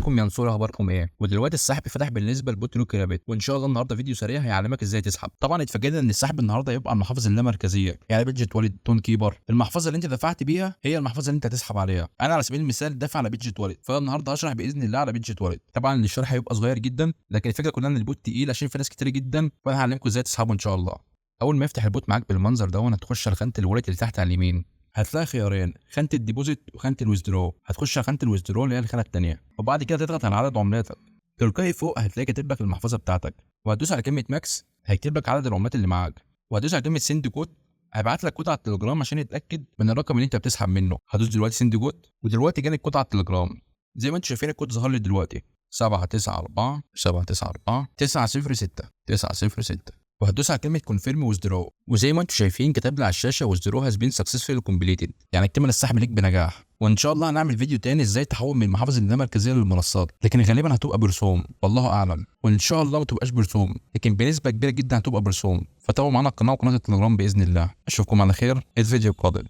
ازيكم يا نصور؟ اخباركم ايه؟ ودلوقتي السحب فتح بالنسبة ل bot روكي رابت، وان شاء الله النهارده فيديو سريع هيعلمك ازاي تسحب. طبعا اتفاجئنا ان السحب النهارده يبقى على المحافظ اللامركزيه، يعني Bitget Wallet، Tonkeeper، المحفظة اللي انت دفعت بيها هي المحفظة اللي انت هتسحب عليها. انا على سبيل المثال دافع على Bitget Wallet، فالنهارده هشرح باذن الله على Bitget Wallet. طبعا الشرح هيبقى صغير جدا، لكن الفكرة كلها ان ال bot تقيل عشان في ناس كتير جدا، فانا هعلمكم ازاي تسحبوا ان شاء الله. اول ما يفتح ال bot معاك بالمنظر ده، هتخش على خانه ال wallet اللي تحت على اليمين، هتلاقي خيارين، خانه ال deposit وخانه ال withdraw. هتخش على خانه ال withdraw اللي هي الخانة الثانية، وبعد كده تضغط على عدد عملاتك. تلقائي فوق هتلاقي كاتب لك المحفظة بتاعتك، وهتدوس على كلمة max هيكتب لك عدد العملات اللي معاك، وهتدوس على كلمة send code هيبعت لك كود على التليجرام عشان يتاكد من الرقم اللي انت بتسحب منه. هدوس دلوقتي send code، ودلوقتي جالي الكود على التليجرام. زي ما انتم شايفين الكود ظهر لي دلوقتي 794 794 906 906، وهتدوس على كلمة confirm withdraw، وزي ما انتم شايفين كتب لي على الشاشة withdrawal has been successfully completed، يعني اكتمل السحب ليك بنجاح. وان شاء الله هنعمل فيديو تاني ازاي تحول من المحافظ اللامركزيه للمنصات، لكن غالبا هتبقى برسوم والله اعلم، وان شاء الله ما تبقاش برسوم، لكن بنسبة كبيرة جدا هتبقى برسوم. فتابعوا معانا القناة وقناة التليجرام باذن الله. اشوفكم على خير الفيديو القادم.